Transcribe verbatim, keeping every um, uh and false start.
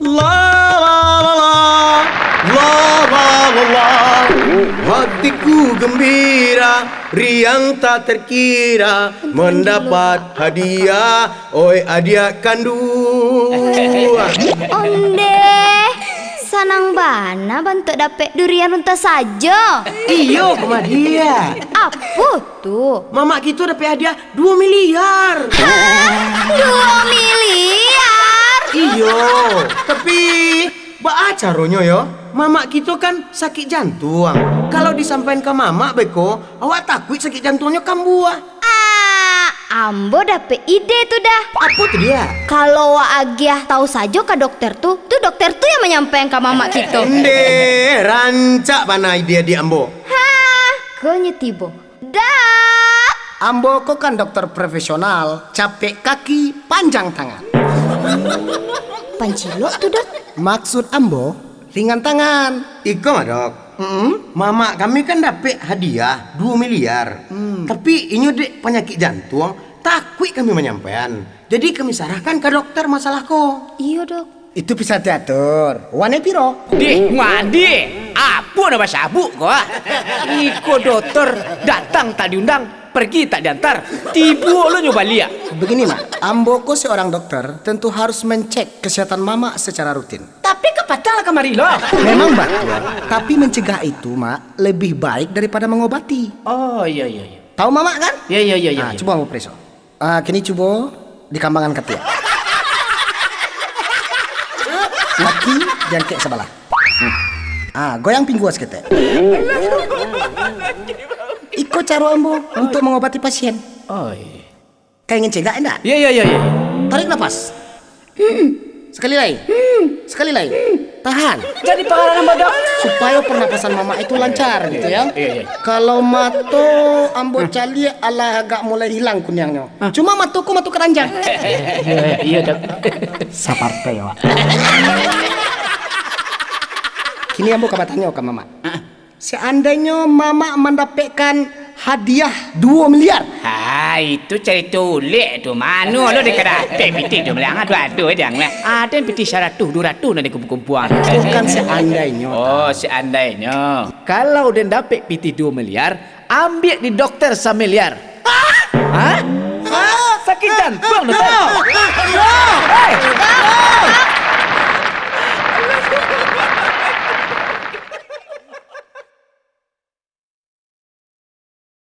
La, la, la, la. La, la, la, la. Hatiku gembira, riang tak terkira, mendapat hadiah, oi adiak kanduang. Ondeh, sanang bana bantuak dapek durian unta sajo. Iyo, Komadia. Apo tu? Mamak kito dapek hadiah duo miliar. Duo miliar? Iyo, tapi baa caronyo yo? Mamak kito kan sakik jantuang. Kalau disampaian ka mamak beko, awak takuik sakik jantuangnyo kambuah. Ah, ambo dapek ide tu dah. Apo tu dia? Kalau wak agiah tahu sajo ka dokter tu, tu dokter tu yang manyampaian ka mamak kito. Ndeh, rancak bana ide adiak ambo. Hah, ko nyo tibo. Dak! Ambo ko kan dokter profesional, capek kaki, panjang tangan. Pancilok tu, Dok? Maksud ambo, ringan tangan. Iko mah, Dok. Mm-mm. Mamak kami kan dapek hadiah duo miliar. Hmm. Tapi inyo dek panyakik jantuang, takuik kami manyampaian. Jadi kami sarahkan ka dokter masalah ko. Iyo, Dok. Itu bisa diatur. Wane piro? Dih, Muadi, apo nan basabuik ko, ah? Iko dokter datang tak diundang, pergi tak diantar, tibo lo nyo baliak. Begini, Mak. Ambo ko seorang dokter, tentu harus mencek kesehatan Mamak secara rutin. Tapi kapatang lah kamari lo. Memang batua, tapi mencegah itu, Mak, lebih baik daripada mengobati. Oh, iyo, iyo, iyo. Tahu Mamak kan? Iyo, iyo, iyo, iyo. Nah, iyo. Coba Ambo periksa. Ah, kini cubo dikambangan katiak. Kaki diangkek sabalah. Hmm. Ah, goyang pinggua saketek. Iko caro ambo untuak mangobati pasien. Oi. Ka ingin cegak indak? Iyo, iyo, iyo, iyo. Tarik napas. Hmm. Sakali lai. Hmm. Sakali lai. Hmm. Tahan. Jadi pangarahan badak. Supayo pernapasan mamak itu lancar gitu ya. Iya, iya. Kalau mato ambo caliak alah agak mulai hilang kuniangnyo. Hah? Cuma mato ko mato keranjang. Iya, iya, Dok. Sapartai awak. Kini ambo ka batanyo ka mamak. Hah? Seandainyo mamak mandapekkan hadiah duo miliar. Ha, itu carito ulek tu. Mano lo dek ka dapek pitih duo miliar? Ado-ado dang lah. Aden pitih saratuih, duo ratuih nan dikumpuang-kumpuang. Bukan seandainyo. Oh, seandainyo. Kalau den dapek pitih duo miliar, ambiak di dokter samiliar. Hah? Hah? Sakik jantuang tu, Dok. Hei!